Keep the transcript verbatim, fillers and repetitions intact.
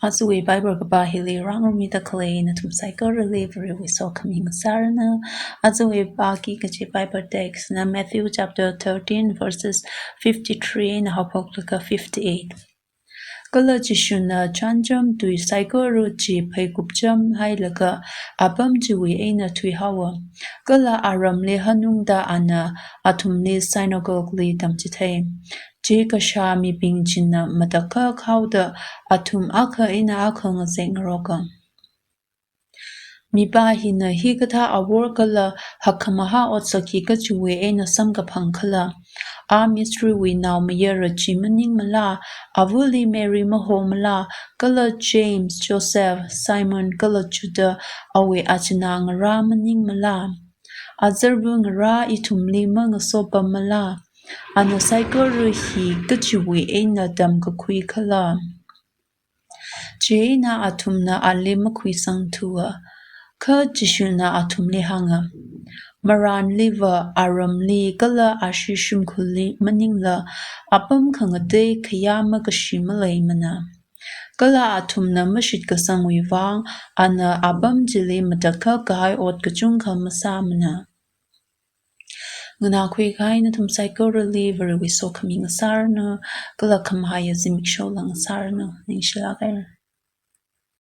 Ajawui Bible kapā hili rāngarumida khalei nathum saikorali Varewui sokhami ngasāranu. Ajawui pāki kaji Bible text na Matthew chapter thirteen verses fifty-three eina haophoklaga fifty-eight. Kala Jishuna chānjam tui saikora chi pheikupjam hailaga apam chiwui eina thuihaowa. Kala aramli hanungda ana athumli synagogue li tamchithei. Chi kashā mibing china matakhak haoda athum akha eina akha ngazek ngaroka. Mipā hina hikathā awor kala hakkhamahā otsakki kachiwui eina samkaphang khala? A Misriwui naomayara chi maningmala? Avali Mary mahomala? Kala James, Joseph, Simon kala Judah awui achinā ngarā maningmala? Azarva ngarā ithumli mangasopamala? Ana saikora hi kachiwui eina tamkakhui khala? Chieina athumna ali makhuisangthuwa. Kha Jishuna athumli hānga, Marānliva aramli kala ashee shimkhurli maningla apam khangatei khayā makashi maleimana. Kala athumna mashitkasangwui vang ana apam chili matakhak kahai ot kachungkha masāmana. Nganākhui kahai nathum saikorali Varewui sokhami ngasāranu, kala khamahaiya zimiksho la ngasāranu. Ningshilāk haira.